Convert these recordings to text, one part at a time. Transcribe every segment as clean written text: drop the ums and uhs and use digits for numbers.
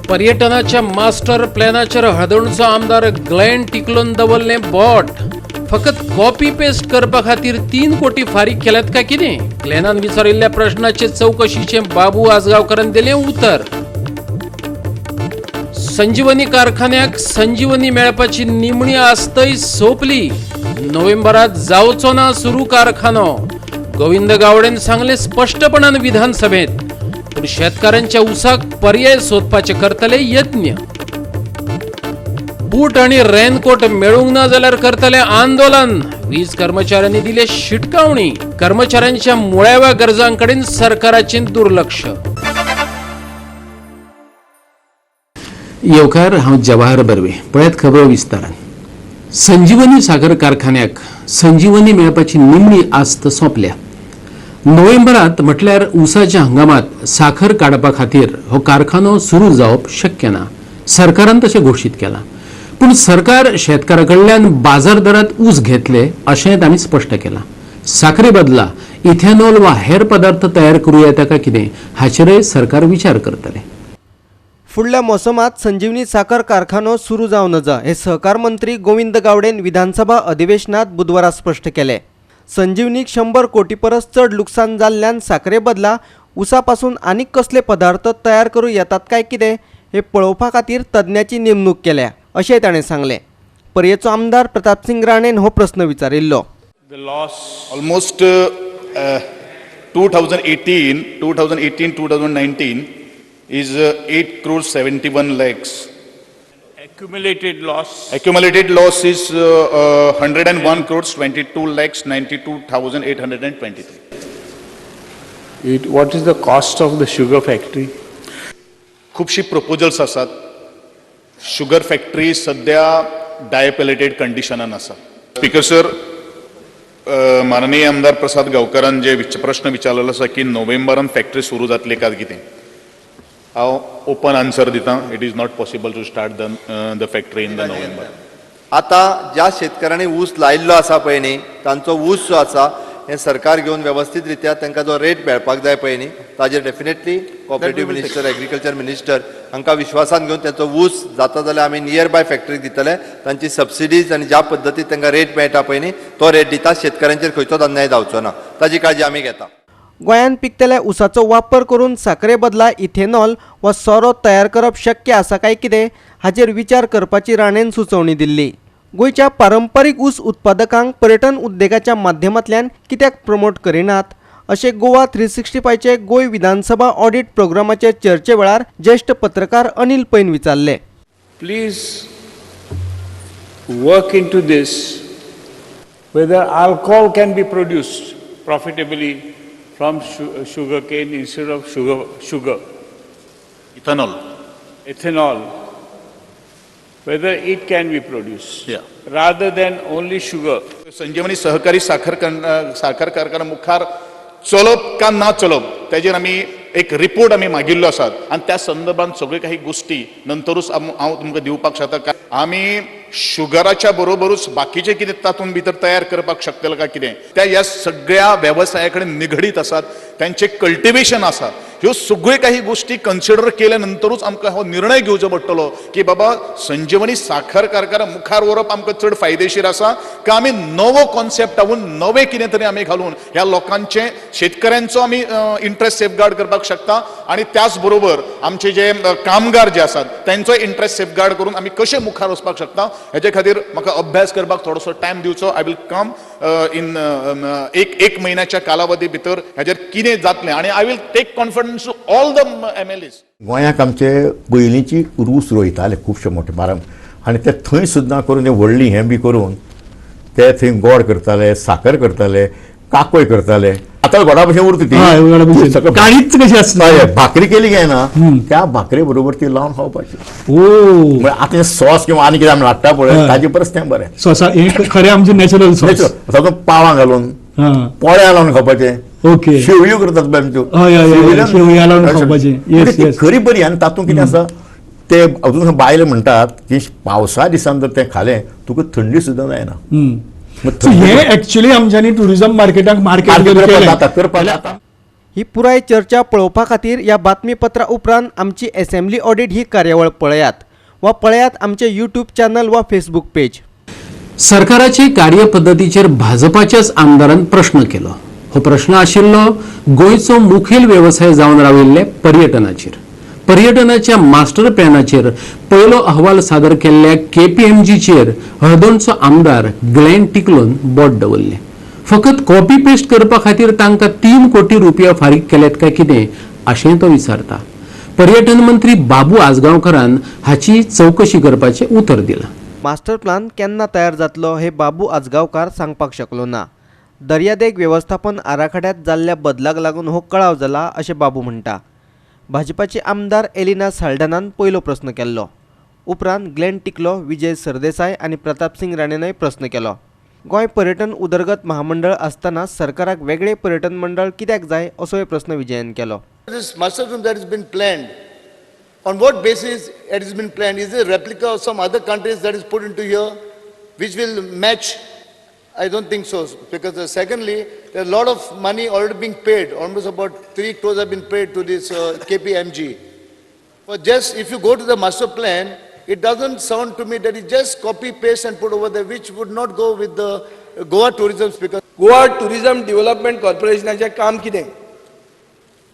पर्यटनाच्या मास्टर प्लॅनाचेर हळदोणचो आमदार ग्लॅन टिकलोन दवरलें बोट. फकत कॉपी पेस्ट करपा खातीर 3 कोटी फारीक केल्यात काय कितें? ग्लॅनान विचारिल्ल्या प्रश्नाचे चवकशीचें बाबू आजगांवकारान दिलें उतर. संजीवनी कारखान्याक संजीवनी मेळपाची निमणी आस्तय सोंपली. नोव्हेंबरात जावचो ना सुरू कारखानो, गोविंद गावडेन सांगलें स्पश्टपणान विधानसभेत. पूण शेतकारांच्या उसाक पर्याय सोदपाचे करतले यत्न. बूट आनी रेनकोट मेळूंक ना जाल्यार करतले आंदोलन. वीज कर्मचाऱ्यांनी दिले शिटकावणी. कर्मचाऱ्यांच्या मुळाव्या गरजांकडेन सरकाराचें दुर्लक्ष. येवकार, हांव जवाहर बर्वे. पळयात खबरो विस्तारान. संजीवनी साखर कारखान्याक संजीवनी मेळपाची निमणी आस्त सोंपल्या. नोव्हेंबरात म्हटल्यार ऊसाच्या हंगामात साखर काडपा खातीर हो कारखानो सुरू जावप शक्य ना, सरकारान तशें घोशीत केलां. पूण सरकार शेतकारा कडल्यान बाजार दरात ऊस घेतले अशें तांणी स्पश्ट केलां. साखरे बदला इथेनॉल वा हेर पदार्थ तयार करूं येता काय कितें हाचेरय सरकार विचार करतलें. फुडल्या मोसमात संजीवनी साखर कारखानो सुरू जावं नजो हे सहकार मंत्री गोविंद गावडेन विधानसभा अधिवेशनात बुधवारा स्पश्ट केले. संजीवनीक 100 कोटी परस चड लुकसाण जाल्ल्यान साखरे बदला उसा पासून आनीक कसले पदार्थ तयार करूं येतात काय कितें हे पळोवपा खातीर तज्ञाची नेमणूक केल्या अशेंय ताणें सांगलें. पर्येचो आमदार प्रतापसिंग राणेन हो प्रस्न विचारिल्लो. The loss almost 2018, 2019 is 8 crores 71 lakhs. Accumulated loss. Accumulated loss is 101 crores 22 lakhs 92,823. What is the cost of the sugar factory? खुबशी प्रपोजल्स आसात. शुगर फॅक्टरी सध्या डायपिलेटेड कंडिशनान आसा. स्पीकर सर, माननीय आमदार प्रसाद गांवकारान जे प्रश्न विचारलेलो आसा की नोव्हेंबरान फॅक्टरी सुरू जातली काय कितें, हांव ओपन आन्सर दिता, it is not possible to start the factory in the November. आता ज्या शेतकऱ्यांनी ऊस लायिल्लो आसा पळय न्ही, तांचो ऊस जो आसा हें सरकार घेवन वेवस्थीत रित्या तांकां जो रेट मेळपाक जाय पळय न्ही, ताजेर definitely cooperative minister, agriculture minister हांकां विश्वासान घेवन तांचो ऊस जाता जाल्यार आमी नियर बाय फॅक्टरीक दितले. तांची सबसिडीज आनी ज्या पद्दतीन तांकां रेट मेळटा पळय न्ही, तो रेट दिता. शेतकऱ्यांचेर खंयचोच अन्याय जावचो ना, ताजी काळजी आमी घेता. गोंयांत पिकतल्या उसाचो वापर करून साखरे बदला इथेनॉल वा सोरो तयार करप शक्य आसा काय कितें हाचेर विचार करपाची राणेन सुचोवणी दिल्ली. गोंयच्या पारंपारीक ऊस उत्पादकांक पर्यटन उद्देगाच्या माध्यमांतल्यान कित्याक प्रमोट करिनात अशें गोवा 365चे गोंय विधानसभा ऑडिट प्रोग्रामाचे चर्चे वेळार ज्येश्ठ पत्रकार अनिल पैन विचारले. Please work into this, whether alcohol can be produced profitably from sugar cane instead of sugar. Ethanol. Ethanol, whether it can be produced rather than only sugar. संजीवनी सहकारी साखर कारखाना मुखार चलप का ना चलप तेजेर आमी एक रिपोर्ट आमी मागिल्लो आसात आनी त्या संदर्भात सगळ्यो काही गोश्टी नंतरूच हांव तुमकां दिवपाक शकता. काय आमी शुगराच्या बरोबरूच बाकीचे कितें तातूंत भितर तयार करपाक शकतले काय कितें, त्या ह्या सगळ्या वेवसाया कडेन निगडीत आसात, त्यांचे कल्टिवेशन आसा, ह्यो सगळ्यो काही गोश्टी कन्सिडर केल्या नंतरूच आमकां हो निर्णय घेवचो पडटलो की बाबा संजीवनी साखर कारखाना मुखार व्हरप आमकां चड फायदेशीर आसा का आमी नवो कॉन्सेप्ट हाडून नवें कितें तरी आमी घालून ह्या लोकांचे, शेतकऱ्यांचो आमी इंट्रस्ट सेफगार्ड करपाक शकता आनी त्याच बरोबर आमचे जे कामगार जे आसात तेंचो इंट्रस्ट सेफगार्ड करून आमी कशे मुखार वचपाक शकता, हेजे खातीर म्हाका अभ्यास करपाक थोडोसो टायम दिवचो. I will come in एक एक म्हयन्याच्या कालावधी भितर हेजेर कितें जातलें आनी I will take confidence to all the MLAs. गोंयाक आमचे पयलींची रूस रोयताले खुबशे मोठे बारा आनी ते थंय सुद्दां करून ते व्हडली हें बी करून ते थंय गोड करताले, साखर करताले, काकोय करताले. आतां गोडा भशेन उरता हय, गोडा ती. भशेन. सगळं काळीच कशी आसता. हय, भाकरी केली काय ना, त्या भाकरे बरोबर ती लावन खावपाची. म्हळ्यार आतां सॉस किंवा आनी कितें आमी हाडटा पळय, ताजे परस तें बरें. सॉसा हें खरें आमचें नॅचरल सॉस. सगळें पावां घालून, पोळ्या लावन खावपाचें. शेवयो करतात पळय आमच्यो. हय, हय, हय, शेवयो शेवया लावन खावपाचें. म्हणजे ती खरी बरी. आनी तातूंत कितें आसा ते अजून बायले म्हणटात की पावसा दिसान जर तें खालें, तुका थंडी सुद्दां जायना. मग सो हे एक्चुअली आमच्यांनी टुरिझम मार्केटाक मार्केट मार्केट जर करपाक केलें जाता, करपाक जाता. ही पुराय चर्चा पळोवपा खातीर ह्या बातमीपत्रा उपरांत आमची असेंब्ली ऑडिट ही कार्यावळ पळयात वा पळयात आमचे यूट्यूब चॅनल वा फेसबूक पेज. सरकाराचे कार्यपद्दतीचेर भाजपाच्याच आमदारान प्रश्न केलो. हो प्रश्न आशिल्लो गोंयचो मुखेल वेवसाय जावन राविल्ले पर्यटनाचेर. पर्यटनाच्या मास्टर प्लॅनाचेर पयलो अहवाल सादर केल्ल्या केपीएमजीचेर हळदोणचो आमदार ग्लॅन टिकलोन बोट दवरलें. फकत कॉपी पेस्ट करपा खातीर तांकां 3 कोटी रुपया फारीक केल्यात काय कितें अशें तो विचारता. पर्यटन मंत्री बाबू आजगांवकरान हाची चवकशी करपाचें उतर दिलां. मास्टर प्लान केन्ना तयार जातलो हे बाबू आजगांवकार सांगपाक शकलो ना. दर्यादेग वेवस्थापन आराखड्यात जाल्ल्या बदलाक लागून हो कळाव जाला अशें बाबू म्हणटा. भाजपाचे आमदार एलिना साल्डानान पयलो प्रस्न केल्लो. उपरांत ग्लॅन टिकलो, विजय सरदेसाय आनी प्रतापसिंग राणेनय प्रस्न केलो. गोंय पर्यटन उदरगत महामंडळ आसतना सरकाराक वेगळें पर्यटन मंडळ कित्याक जाय असोय प्रस्न विजयान केलो. This master plan that has been planned, on what basis it has been planned? Is it a replica of some other countries that is put into here, which will match? I don't think so. Because secondly, there are a lot of money already being paid. Almost about 3 crores have been paid to this KPMG. But just if you go to the master plan, it doesn't sound to me that it just copy paste and put over there, which would not go with the Goa tourism speaker. Goa Tourism Development कॉर्पोरेशनाचें काम कितें?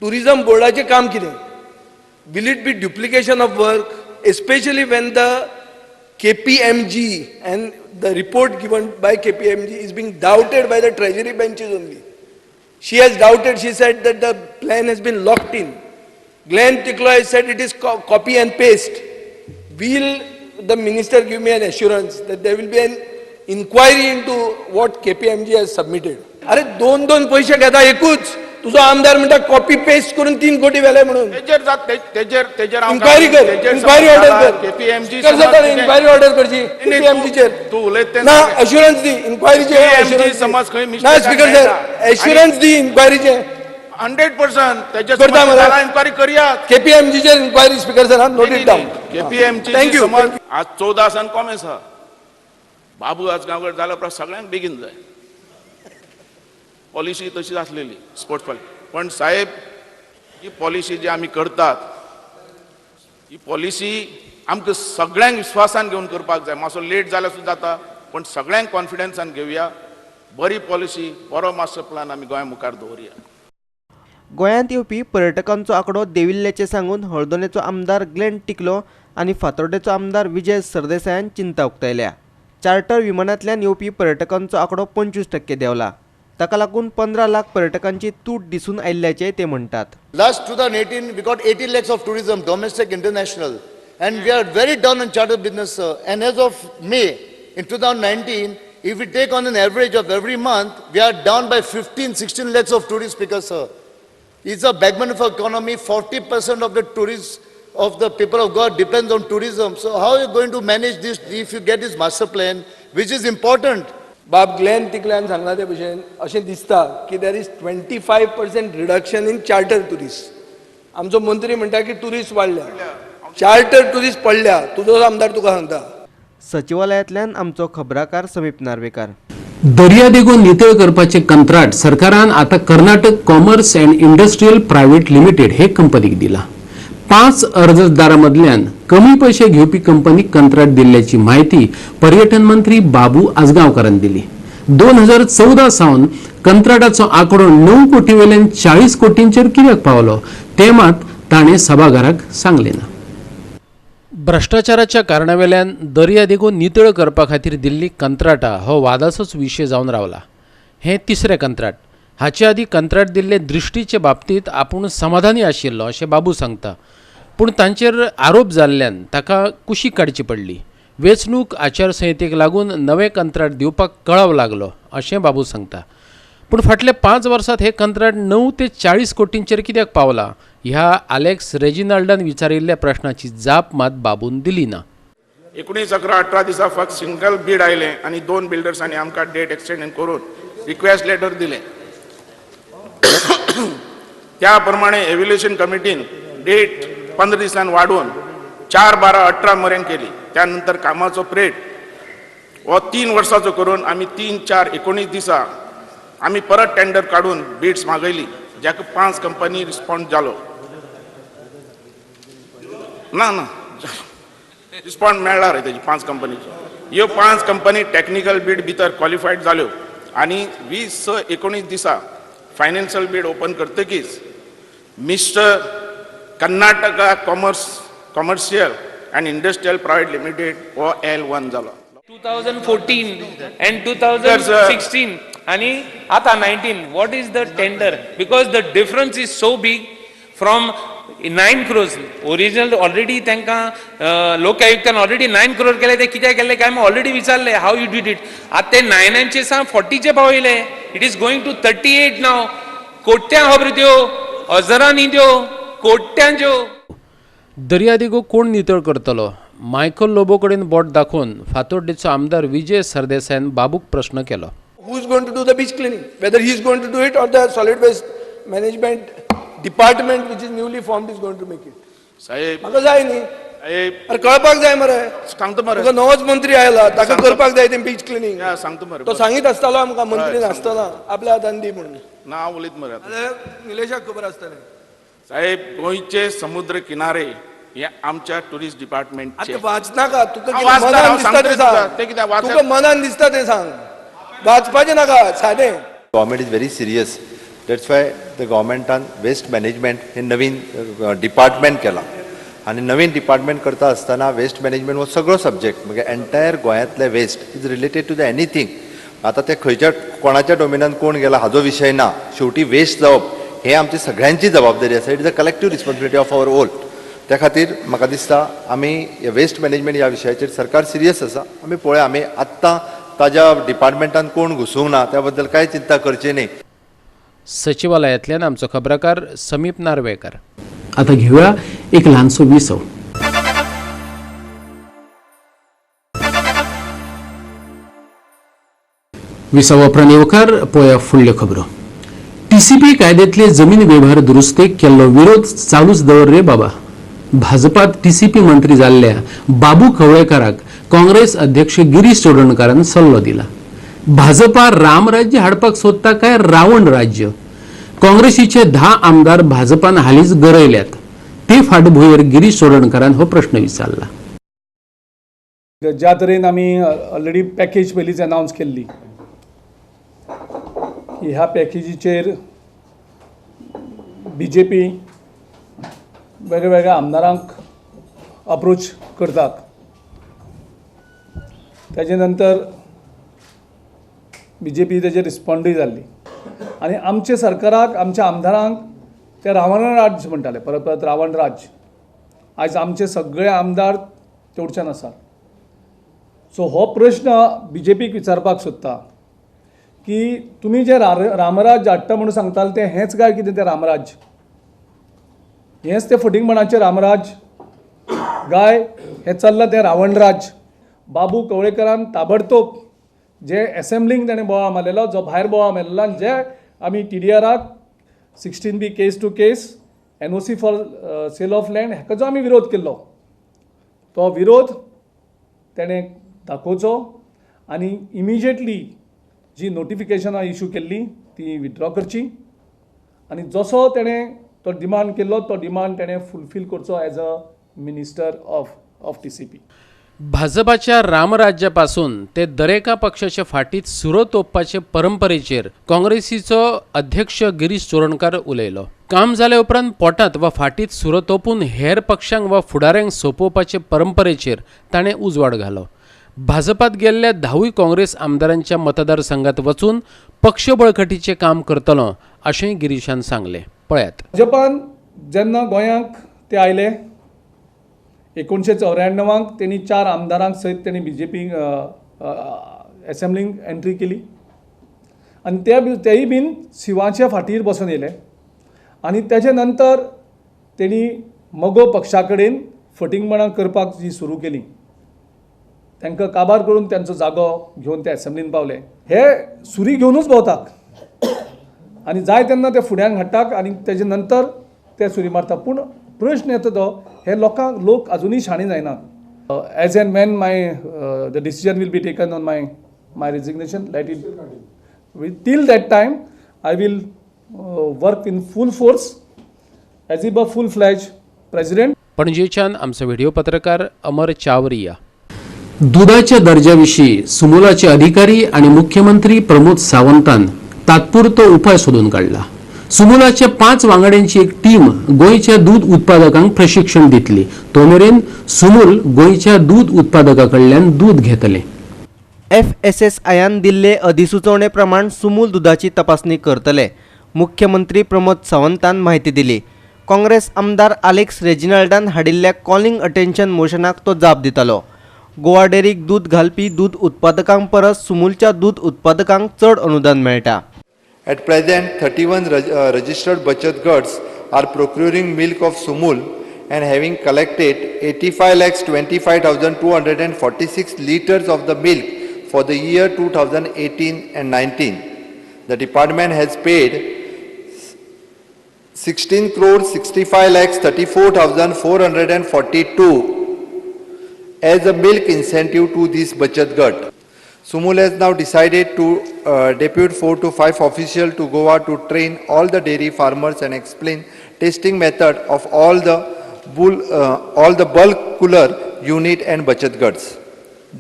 Tourism बोर्डाचें काम कितें? Will it be duplication of work, especially when the KPMG and the report given by KPMG is being doubted by the treasury benches only. She has doubted, she said that the plan has been locked in. Glenn Ticlo has said it is copy and paste. Will the minister give me an assurance that there will be an inquiry into what KPMG has submitted? अरे दोन दोन पैसे घेता एकूच तुजो आमदार म्हणटा copy paste करून 3 कोटी व्हेले म्हणून. तेजेर इन्क्वायरी कर, इन्क्वायरी ऑर्डर कर. केपीएमजी कर, इन्क्वायरी ऑर्डर करची केपीएमजीचेर. तूं उलयत तें ना, एश्युरन्स दी इन्क्वायरीचे. समज खंय ना स्पीकर सर, एश्युरन्स दी इन्क्वायरीचे. 100% तेजे करता मरे. इन्क्वायरी करया. केपीएमजीचेर inquiry speaker sir, note it down. KPMG thank you. आज 14 सान कॉमेस आहा. बाबू आजगांवकर जाल्या उपरांत सगळ्यांक बेगीन जाय. पॉलिसी तशीच आसलेली स्पोर्ट्स पॉलिसी. पण साहेब, ही पॉलिसी जी आमी करतात ही पॉलिसी आमकां सगळ्यांक विस्वासान घेवन करपाक जाय. मातसो लेट जाल्यार सुद्दां जाता, पण सगळ्यांक कॉन्फिडन्सान घेवया. बरी पॉलिसी, बरो मास्टर प्लॅन आमी गोंया मुखार दवरया. गोंयांत येवपी पर्यटकांचो आंकडो देंविल्ल्याचें सांगून हळदोणेचो आमदार ग्लॅन टिकलो आनी फातोर्डेचो आमदार विजय सरदेसायान चिंता उक्तायल्या. चार्टर विमानांतल्यान येवपी पर्यटकांचो आंकडो 25% देंवला. ताका लागून 15 लाख पर्यटकांची तूट दिसून आयिल्ल्याचें ते म्हणटात. Last 2018 we got 80 lakhs of tourism, domestic, international, and we are very down on charter business, sir. And as of May in 2019, if we take on an average of every month, we are down by 15-16 lakhs of tourists, speaker, sir. It's a backbone of our economy. 40% of the tourists, of the people of God, depends on tourism. So how are you going to manage this if you get this master plan, which is important? Bab Glenn टिकल्यान सांगला ते भशेन अशें दिसता की there is 25% reduction in charter tourist. आमचो मंत्री म्हणटा की टुरिस्ट वाडल्या, चार्टर टुरिस्ट पडल्या. तुजो आमदार तुका सांगता. सचिवालयांतल्यान आमचो खबराकार समीप नार्वेकार. दर्यादेगो नितळ करपाचे कंत्राट सरकारान आतां Karnataka commerce and industrial private limited हे कंपनीक दिला. 5 अर्जदारां मदल्यान कमी पयशे घेवपी कंपनीक कंत्राट दिल्ल्याची म्हायती पर्यटन मंत्री बाबू आजगांवकारान दिली. 2014 सावन कंत्राटाचो आंकडो 9 कोटी वयल्यान 40 कोटींचेर कित्याक पावलो तें मात ताणें सभाघराक सांगलें ना. भ्रश्टाचाराच्या कारणावेल्यान दर्यादेगो नितळ करपा खातीर दिल्ली कंत्राटां हो वादाचोच विशय जावन रावला. हें तिसरें कंत्राट. हाचे आदीं कंत्राट दिल्ले दृश्टीचे बाबतींत आपूण समाधानी आशिल्लो अशें बाबू सांगता, पूण तांचेर आरोप जाल्ल्यान ताका कुशीक काडची पडली. वेंचणूक आचारसंहितेक लागून नवें कंत्राट दिवपाक कळाव लागलो अशें बाबू सांगता. पूण फाटल्या 5 वर्सांत हें कंत्राट 9 ते 40 कोटींचेर कित्याक पावलां ह्या आलेक्स रेजिनाल्डान विचारिल्ल्या प्रश्नाची जाप मात बाबून दिली ना. 19/11/18 दिसा फक्त सिंगल बीड आयलें आनी 2 बिल्डर्सांनी आमकां डेट एक्सटेंड करून रिक्वेस्ट लेटर दिलें. त्या प्रमाणे एव्ह्युलेशन कमिटीन डेट 15 दिसान वाडोवन 4/12/18 मेरेन केली. त्या नंतर कामाचो प्रेट हो 3 वर्साचो करून आमी 3/4/19 दिसा आमी परत टेंडर काडून बीड्स मागयली. जाका 5 कंपनी रिस्पॉन्ड जालो ना ना रिस्पॉन्ड मेळ्ळा रे तेजी 5 कंपनीचो. ह्यो 5 कंपनी टॅक्निकल बीड भितर क्वॉलिफायड जाल्यो आनी 20/6/19 दिसा फायनान्शियल बीड ओपन करतकीच mister Karnataka commercial and industrial private limited हो L1 जालो. 2014 and 2016 आणि आता 19. What is the tender? Because the difference is so big from 9 crores original already तांकां लोकायुक्तान ऑलरेडी 9 crore केले. ते कित्याक केले काय ऑलरेडी विचारले how you did it. आतां ते 9 सा 40 पावयले. It is going to 38 now. कोट्यां खबर त्यो, हजारांनी त्यो, कोट्यांच्यो. दर्यादेगो कोण नितळ करतलो? मायकल लोबो कडेन बोट दाखोवन फातोड्डेचो आमदार विजय सरदेसायान बाबूक प्रश्न केलो. Who is going to do the beach cleaning? Whether he is going to do it or the solid waste management department which is newly formed is going to make it. साहेब म्हाका जाय न्ही, साहेब अरे कळपाक जाय मरे. सांगता मरे, तुका नवोच मंत्री आयला, ताका करपाक जाय तें बीच क्लिनींग. सांगता मरे, तो सांगीत आसतालो आमकां, मंत्री नासतना आपल्या हातान दी म्हणून. ना हांव उलयत मरे. निलेशाक खबर आसतलें. साहेब, गोंयचे समुद्र किनारे हे आमच्या टुरिस्ट डिपार्टमेंटचे. आतां वाचनाका तुका, मनान दिसता तें सांग. तुका मनान दिसता तें सांग, वाचपाचें नाका सादें. Government is very serious. That's why the गव्हर्मेंटान waste management हे नवीन डिपार्टमेंट केलां आनी नवीन डिपार्टमेंट करता आसतना वेस्ट मॅनेजमेंट हो सगळो सब्जेक्ट म्हणजे एंटायर गोंयांतले waste is related to the anything. आतां ते खंयच्या कोणाच्या डोमेनान कोण गेला हाजो विशय ना, शेवटी वेस्ट जावप हे आमची सगळ्यांची जबाबदारी आसा. It is a collective responsibility of our all. त्या खातीर म्हाका दिसता आमी वेस्ट मॅनेजमेंट ह्या विशयाचेर सरकार सिरियस आसा. आमी पळोवया, आमी आत्तां ताज्या डिपार्टमेंटान कोण घुसूंक ना त्या बद्दल कांय चिंता करची न्ही. सचिवालयांतल्यान आमचो खबराकार समीप नार्वेकर. आता घेऊया एक ल्हानसो विसव. विसवा उपरांत येवकार पळोवया फुडल्यो खबरो. टीसीपी कायद्यांतले जमीन वेव्हार दुरुस्तेक केल्लो विरोध चालूच दवर रे बाबा. भाजपात टीसीपी मंत्री जाल्ल्या बाबू कवळेकाराक काँग्रेस अध्यक्ष गिरीश चोडणकारान सल्लो दिला. भाजपा रामराज्य हाडपाक सोदता काय रावण राज्य? काँग्रेसीचे 10 आमदार भाजपान हालींच गरयल्यात. ते फाटभुंयेर गिरीश चोडणकारान हो प्रश्न विचारला. ज्या तरेन आमी ऑलरेडी पॅकेज पयलींच अनावन्स केल्ली की ह्या पॅकेजीचेर बीजेपी वेगळ्या आमदारांक अप्रोच करतात. ताजे नंतर बीजेपी तेजेर रिस्पोंडूय जाल्ली आनी आमचे सरकाराक, आमच्या आमदारांक ते रावण राज्य म्हणटाले, परत परत रावण राज्य. आयज आमचे सगळे आमदार तेवटेच्यान आसात. सो हो प्रश्न बीजेपीक विचारपाक सोदता की तुमी जे रामराज्य हाडटा म्हणून सांगताले तें हेंच काय कितें तें रामराज्य? हेंच तें फटींगपणाचें रामराज्य गाय हें चल्लां तें रावण राज्य? बाबू कवळेकरान ताबडतोब जे एसेंब्लींक ताणें बोवाळ मारलेलो, जो भायर बोवाळ मारलेलो आनी जे आमी टीडीआराक 16B case to case NOC for sale of land हाका जो आमी विरोध केल्लो तो विरोध ताणें दाखोवचो आनी इमिजिएटली जी नोटिफिकेशनां इशू केल्ली ती विथड्रॉ करची आनी जसो ताणें तो डिमांड केल्लो तो डिमांड ताणें फुलफील करचो as a minister of TCP. भाजपाच्या रामराज्यापासून ते दरेका पक्षाच्या फाटीत सुरो तोपपाचे परंपरेचेर काँग्रेसीचो अध्यक्ष गिरीश चोडणकार उलयलो. काम जाले उपरांत पोटांत वा फाटीत सुरो तोपून हेर पक्षांक वा फुडाऱ्यांक सोंपोवपाचे परंपरेचेर ताणें उजवाड घालो. भाजपात गेल्ल्या 10 काँग्रेस आमदारांच्या मतदारसंघात वचून पक्ष बळकटीचें काम करतलो अशेंय गिरीशान सांगलें. पळयात. भाजपान जेन्ना गोंयांक ते आयले 1994 तेणी 4 आमदारांक सयत तेणी बीजेपी एसेंब्लींक एंट्री केली आनी तेय बीन शिवाच्या फाटीर बसून येयले आनी तेजे नंतर तेणी मगो पक्षा कडेन फटींगपणां करपाक जी सुरू केली तांकां काबार करून तांचो जागो घेवन ते एसेंब्लीन पावले. हे सुरी घेवनूच भोंवतात आनी जाय तेन्ना ते फुड्यांक हाडटात आनी तेजे नंतर ते सुरी मारता. पूण प्रश्न येता तो हे लोकांक, लोक अजुनूय शाणे जायनात. As and when my the decision will be taken on my resignation, let it till that time I will work in full force as if a full fledge president. पणजेच्यान आमचो व्हिडिओ पत्रकार अमर चावरिया. दुधाच्या दर्जाविशीं सुमुलाचे अधिकारी आनी मुख्यमंत्री प्रमोद सावंतान तात्पुरतो उपाय सोदून काडला. सुमुलाच्या 5 वांगड्यांची एक टीम गोंयच्या दूद उत्पादकांक प्रशिक्षण दितली. तो मेरेन सुमूल गोंयच्या दूद उत्पादका कडल्यान दूद घेतले. एफएसएसआयन दिल्ले अधिसुचोवणे प्रमाण सुमूल दुधाची तपासणी करतले. मुख्यमंत्री प्रमोद सावंतान म्हायती दिली. काँग्रेस आमदार आलेक्स रेजिनाल्डान हाडिल्ल्या कॉलिंग अटेन्शन मोशनाक तो जाप दितालो. गोवा डेरीक दूद घालपी दूद उत्पादकां परस सुमूलच्या दूद उत्पादकांक चड अनुदान मेळटा. At present, 31 registered Bachat Gats are procuring milk of Sumul and having collected 85,25,246 litres of the milk for the year 2018 and 19. The department has paid 16,65,34,442 as a milk incentive to this Bachat Gat. Sumul has now decided to depute 4 to 5 officials to Goa to train all the dairy farmers and explain testing method of all the bulk cooler unit and Bachat Gats.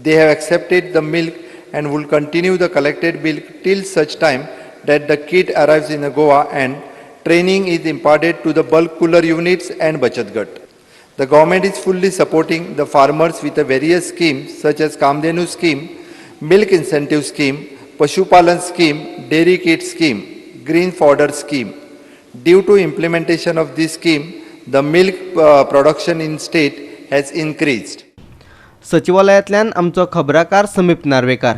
They have accepted the milk and will continue the collected milk till such time that the kit arrives in Goa and training is imparted to the bulk cooler units and Bachat Gat. The government is fully supporting the farmers with the various schemes such as Kamdhenu scheme, milk incentive scheme, Pashupalan scheme, dairy kit scheme, green fodder scheme. Due to implementation of this scheme, the milk production in state has increased. सचिवालयांतल्यान आमचो खबराकार समीप नार्वेकार.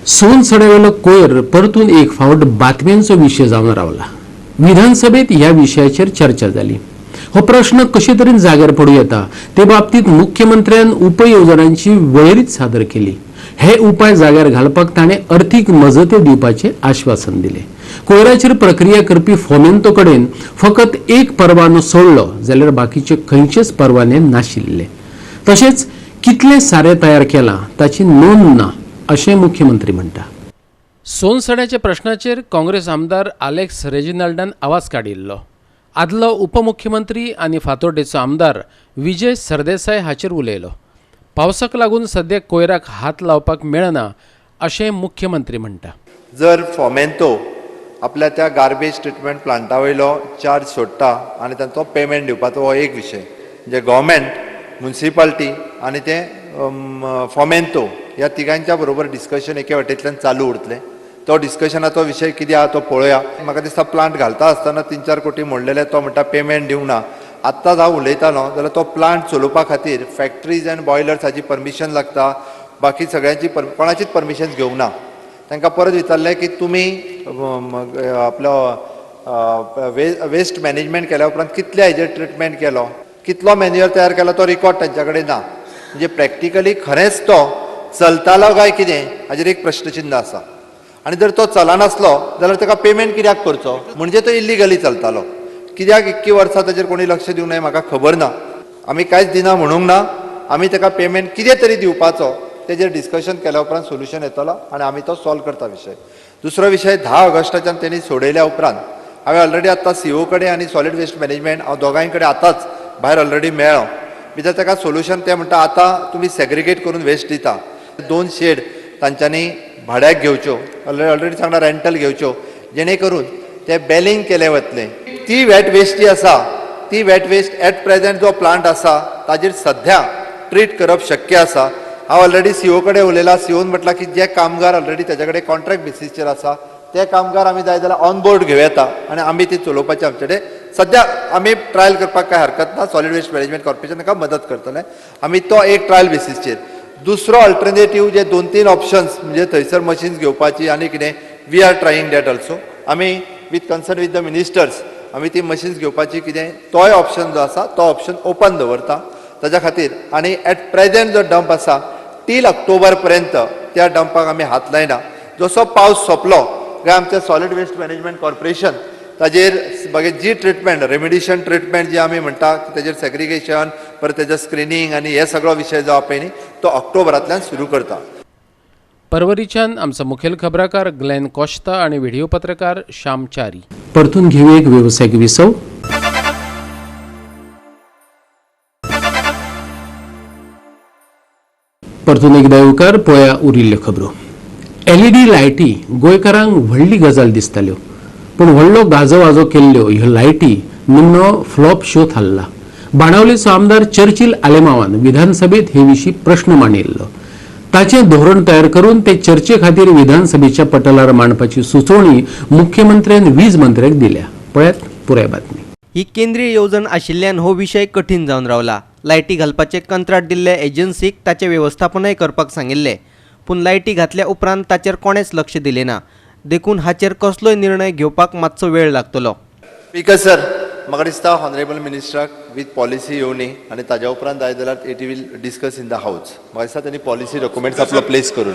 सोनसड्यावेलो कोयर परतून एक फावट बातम्यांचो विशय जावन रावला. विधानसभेत ह्या विशयाचेर चर्चा जाली. हो प्रश्न कशे तरेन जाग्यार पडूं येता ते बाबतींत मुख्यमंत्र्यान उपयोजनांची वळेरीच सादर केली. हे उपाय जाग्यार घालपाक ताणें अर्थीक मजती दिवपाचें आश्वासन दिलें. कोयराचेर प्रक्रिया करपी फोमेंतो कडेन फकत एक परवानो सोडलो जाल्यार बाकीचे खंयचेच परवाने नाशिल्ले. तशेंच कितलें सारें तयार केलां ताची नोंद ना अशें मुख्यमंत्री म्हणटा. सोनसड्याच्या प्रश्नाचेर काँग्रेस आमदार आलेक्स रेजिनाल्डान आवाज काडिल्लो. आदलो उपमुख्यमंत्री आनी फातोर्डेचो आमदार विजय सरदेसाय हाचेर उलयलो. पावसाक लागून सद्या कोयराक हात लावपाक मेळना अशें मुख्यमंत्री म्हणटा. जर फोमेंतो आपल्या त्या गार्बेज ट्रिटमेंट प्लांटा वयलो चार्ज सोडटा आनी तांचो पेमेंट दिवपाचो हो एक विशय, म्हणजे गव्हर्मेंट, म्युनिसिपालिटी आनी ते फोमेंतो ह्या तिगांच्या बरोबर डिस्कशन एके वाटेंतल्यान चालू उरतलें. तो डिस्कशनाचो विशय कितें आहा तो पळोवया. म्हाका दिसता प्लांट घालता आसतना 3-4 कोटी मोडलेले, तो म्हणटा पेमेंट दिवंक ना. आत्ताच हांव उलयतालो जाल्यार तो प्लांट चलोवपा खातीर फॅक्टरीज अँड बॉयलर्स हाची परमिशन लागता, बाकी सगळ्यांची कोणाचीच परमिशन घेवंक ना. तांकां परत विचारलें की तुमी आपलो वेस्ट मॅनेजमेंट केल्या उपरांत कितले हाजेर ट्रिटमेंट केलो, कितलो मॅन्युअल तयार केलो, तो रिकॉर्ड तांच्या कडेन ना. म्हणजे प्रॅक्टिकली खरेंच तो चलतालो काय कितें हाजेर एक प्रश्नचिन्ह आसा. आनी जर तो चलनासलो जाल्यार ताका पेमेंट कित्याक करचो, म्हणजे तो इल्लिगली चलतालो. कित्याक इतकी वर्सां ताजेर कोणी लक्ष दिवंक नाय म्हाका खबर ना. आमी कांयच दिना म्हणूंक ना, आमी ताका पेमेंट कितें तरी दिवपाचो तेजेर डिस्कशन केल्या उपरांत सोल्युशन येतलो आनी आमी तो सॉल्व करता विशय. दुसरो विशय, 10 ऑगस्टाच्यान तेणी सोडयल्या उपरांत हांवें ऑलरेडी आत्तां सीओ कडेन आनी सॉलीड वेस्ट मॅनेजमेंट हांव दोगांय कडेन आतांच भायर ऑलरेडी मेळ्ळो. भितर ताका सोल्युशन ते म्हणटा आतां तुमी सेग्रिगेट करून वेस्ट दिता, 2 शेड तांच्यांनी भाड्याक घेवच्यो, ऑलरेडी सांगला रेंटल घेवच्यो, जेणे करून ते बेलिंग केलें वतलें. ती वेट वेस्ट जी आसा ती वेट वेस्ट एट प्रेजेंट जो प्लांट आसा ताजेर सद्या ट्रीट करप शक्य आसा. हांव ऑलरेडी सीओ कडेन उलयलां, सीओन म्हटलां की जे कामगार ऑलरेडी ताजे कडेन कॉन्ट्रॅक्ट बेसीसचेर आसा ते कामगार आमी जाय जाल्यार ऑन बोर्ड घेवं येता आनी आमी ती चलोवपाची आमचे कडेन सद्या आमी ट्रायल करपाक कांय हरकत ना. सॉलीड वेस्ट मॅनेजमेंट कॉर्पोरेशन ताका मदत करतलें आमी तो एक ट्रायल बेसीसचेर. दुसरो अल्टरनेटीव जे 2-3 ऑप्शन्स म्हणजे थंयसर मशीन्स घेवपाची आनी कितें, we are trying that also. आमी with concern with the ministers आमी ती मशीन्स घेवपाची कितें तोय ऑप्शन जो आसा तो ऑप्शन ओपन दवरता ताज्या खातीर. आनी एट प्रेजेंट जो डंप आसा टील ऑक्टोबर पर्यंत त्या डंपाक आमी हात लायना. जसो पावस सोंपलो काय आमचें सॉलीड वेस्ट मॅनेजमेंट कॉर्पोरेशन ताजेर मागीर जी ट्रिटमेंट, रेमिडिशन ट्रिटमेंट जी आमी म्हणटा तेजेर सेग्रिगेशन, परत तेजेर स्क्रिनींग आनी हे सगळो विशय जो आहा पळय न्ही तो ऑक्टोबरांतल्यान सुरू करता. परवरीच्यान आमचो मुखेल खबराकार ग्लॅन कोश्ता आनी व्हिडिओ पत्रकार श्याम च्यारी. परतून घेवया एक वेवसायीक विसव. परतून एकदा येवकार. पळया उरिल्ल्यो खबरो. एलईडी लायटी गोंयकारांक व्हडली गजाल दिसताल्यो, पूण व्हडलो गाजोवाजो केल्ल्यो ह्यो लायटी निमणो फ्लॉप शो थारला. बाणावलेचो आमदार चर्चिल आलेमावान विधानसभेत हे विशीं प्रश्न मांडिल्लो. ताचें धोरण तयार करून ते चर्चे खातीर विधानसभेच्या पटलार मांडपाची सुचोवणी मुख्यमंत्र्यान वीज मंत्र्याक दिल्या. पळयात पुराय बातमी. ही केंद्रीय येवजण आशिल्ल्यान हो विशय कठीण जावन रावला. लायटी घालपाचें कंत्राट दिल्ल्या एजन्सीक ताचें वेवस्थापनय करपाक सांगिल्लें, पूण लायटी घातल्या उपरांत ताचेर कोणेच लक्ष दिलें ना. देखून हाचेर कसलोय निर्णय घेवपाक मातसो वेळ लागतलो. स्पीकर सर, म्हाका दिसता ऑनरेबल मिनिस्टराक विथ पॉलिसी येवनी आनी ताज्या उपरांत जाय जाल्यार it will discuss in the house. म्हाका दिसता तेणी पॉलिसी डॉक्युमेंट्स आपलो प्लेस करूं.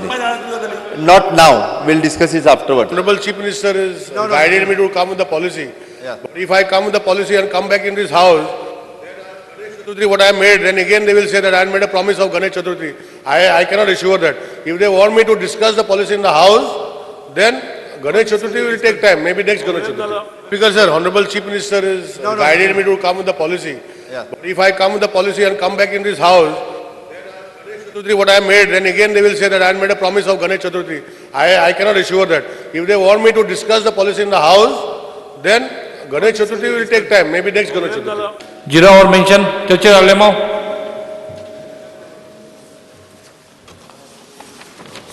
Not now, will discuss is afterward. Honorable Chief Minister has guided me to come with the policy. Yeah. But if I come with the policy and come back in this house, Ganesh Chaturthi, what I made, then again they will say that I made a promise of Ganesh Chaturthi. I cannot assure that. If they want me to discuss the policy in the house, then Ganesh Chaturthi will take time, maybe next Ganesh Chaturthi. Because sir, Honorable Chief Minister has guided me to come with the policy. Yeah. But if I come with the policy and come back in this house, Ganesh Chaturthi, what I made, then again they will say that I made a promise of Ganesh Chaturthi. I cannot assure that. If they want me to discuss the policy in the house, then Ganesh Chaturthi will take time, maybe next Ganesh Chaturthi. Zero hour mention, Churchill Alemao.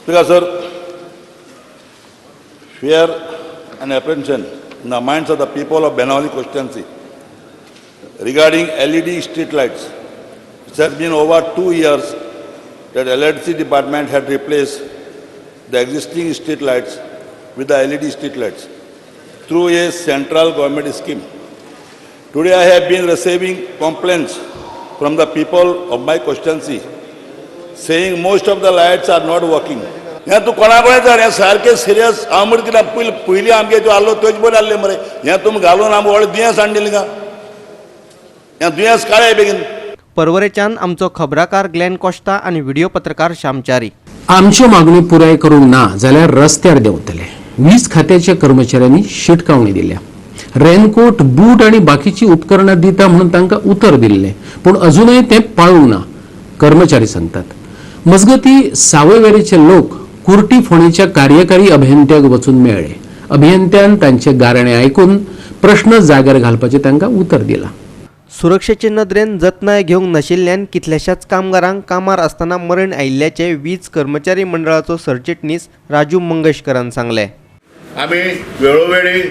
Speaker sir, fear and apprehension in the minds of the people of Benaulim constituency regarding LED street lights. It has been over 2 years that LHC department had replaced the existing street lights with the LED street lights through a central government scheme. Today I have been receiving complaints from the people of my constituency saying most of the lights are not working. हें तूं कोणा कडेन तर हें सारकें serious. हांव म्हणटा कितें, पयलीं पयलीं आमगे तूं आहलो तेच बरें आहलें मरे. हें तुमी घालून आमकां व्हडलें दुयेंस हाडलें का, हें दुयेंस काडय बेगीन. परवरेच्यान आमचो खबराकार ग्लॅन कोश्ता आनी व्हिडिओ पत्रकार श्यामचारी. आमच्यो मागण्यो पुराय करूंक ना जाल्यार रस्त्यार देंवतले. वीज खात्याच्या कर्मचाऱ्यांनी शिटकावणी दिल्या. रेनकोट, बूट आनी बाकीची उपकरणां दिता म्हणून तांकां उतर दिल्लें, पूण अजूनय तें पाळूंक ना, कर्मचारी सांगतात. मजगती सावयवेरेचे लोक कुर्टी फोंडेच्या कार्यकारी अभियंत्याक वचून मेळ्ळे. अभियंत्यान तांचे गाराणें आयकून प्रश्न जाग्यार घालपाचें तांकां उतर दिलां. सुरक्षेचे नदरेन जतनाय घेवंक नाशिल्ल्यान कितल्याशाच कामगारांक कामार आसतना मरण आयिल्ल्याचें वीज कर्मचारी मंडळाचो सरचिटणीस राजू मंगेशकरान सांगलें. आमी वेळोवेळी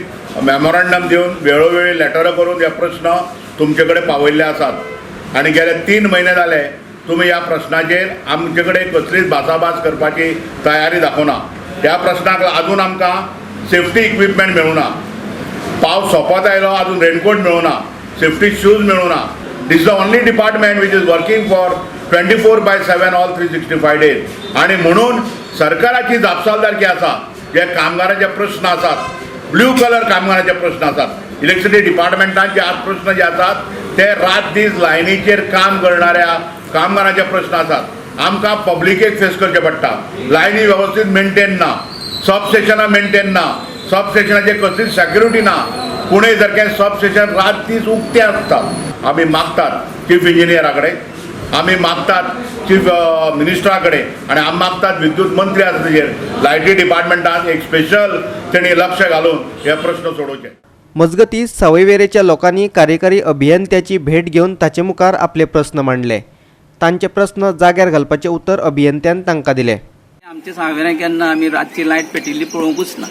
मेमोरंडम दिवन वेळोवेळी लेटरां करून हे प्रश्न तुमचे कडेन पावयल्ले आसात आनी गेले 3 म्हयने जाले तुमी ह्या प्रश्नाचेर आमचे कडेन कसलीच भासाभास करपाची तयारी दाखोवना. ह्या प्रश्नाक आजून आमकां सेफ्टी इक्विपमेंट मेळूना. पावस सोंपत आयलो, आजून रेनकोट मेळूना, सेफ्टी शूज मेळूना. This the only department which is working for 24/7 all 365 days. आनी म्हणून सरकाराची जापसालदारकी आसा, जे कामगाराचे प्रश्न आसात, ब्ल्यू कलर कामगाराचे प्रश्न आसात, इलेक्ट्रिसिटी डिपार्टमेंटान जे आज प्रश्न जे आसात ते रात दीस लायनीचेर काम करणाऱ्या कामगारांचे प्रश्न आसात. आमकां पब्लिकेक फेस करचें पडटा. लायनी वेवस्थीत मेंटेन ना, सबस्टेशनां मेंटेन ना, सबस्टेशनाचेर कसलीच सेक्युरिटी ना. पुणे सारकें सबस्टेशन रात दीस उक्तें आसता. आमी मागतात चीफ इंजिनियरा कडेन, आमी मागतात चीफ मिनिस्टरा कडेन आनी आमी मागतात विद्युत मंत्री आसा तेजेर लायटी डिपार्टमेंटान एक स्पेशल तेणी लक्ष घालून हे प्रश्न सोडोवचे. मजगतीं सावयवेरेच्या लोकांनी कार्यकारी अभियंत्याची भेट घेवन ताचे मुखार आपले प्रस्न मांडले. तांचे प्रस्न जाग्यार घालपाचें उतर अभियंत्यान तांकां दिलें. आमच्या सावयवेऱ्यां केन्ना आमी रातची लायट पेटिल्ली पळोवंकूच ना,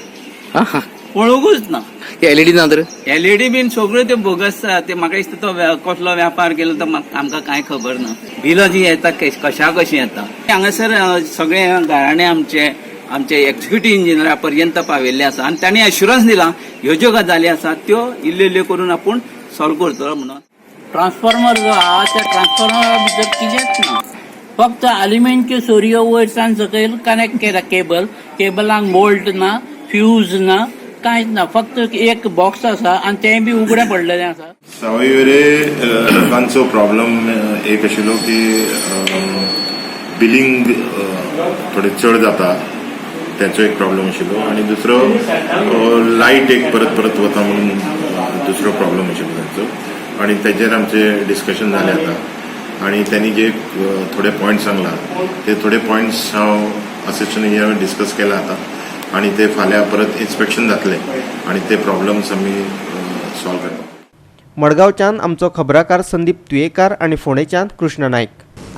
पळोवंकूच ना. एलईडी ना तर एलईडी बीन सगळ्यो त्यो बोगस. ते म्हाका दिसता तो कसलो व्यापार केलो तो आमकां कांय खबर ना. बिलां जी येता कशा कशीं येता हांगासर सगळे घराणे आमचे आमचे एक्झिक्युटीव इंजिनियरा पर्यंत पाविल्ले आसा आनी तांणी एश्युरन्स दिला ह्यो ज्यो गजाली आसा त्यो इल्ल्यो इल्ल्यो करून आपूण सॉल्व करतलो म्हणून. ट्रान्सफॉर्मर जो आहा त्या ट्रान्सफॉर्मरा भितर कितेंच ना, फक्त आल्युमिनच्यो सरयो वयरसान सकयल कनेक्ट केला. केबल केबलांक बोल्ट ना, फ्यूज ना, कांयच ना, फक्त एक बॉक्स आसा आनी तें बी उगडें पडलेलें आसा. सावयवेरे लोकांचो प्रॉब्लम एक आशिल्लो की बिलींग थोडें चड जाता. तेचो एक प्रॉब्लम आशिल्लो आनी दुसरो लायट एक परत परत वता म्हणून दुसरो प्रॉब्लम आशिल्लो तांचो आनी तेजेर आमचे डिस्कशन जालें आतां आनी त्यांनी जे थोडे पॉयंट्स सांगला ते थोडे पॉयंट्स हांव असिस्टंट इंजिनियर डिस्कस केला आतां आनी ते फाल्यां परत इन्स्पेक्शन जातलें आनी ते प्रॉब्लम्स आमी सॉल्व करता. मडगांवच्यान आमचो खबराकार संदीप तुयेकार आनी फोंडेच्यान कृष्ण नायक.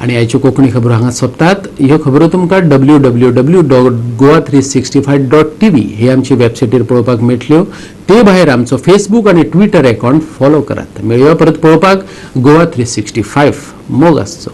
आनी आयच्यो कोंकणी खबरो हांगा सोंपतात. ह्यो खबरो तुमकां www.goa365.tv हे आमचे वेबसायटीर पळोवपाक मेळटल्यो. ते भायर आमचो फेसबूक आनी ट्विटर अकावंट फॉलो करात. मेळया परत पळोवपाक गोवा 365. मोग आसचो.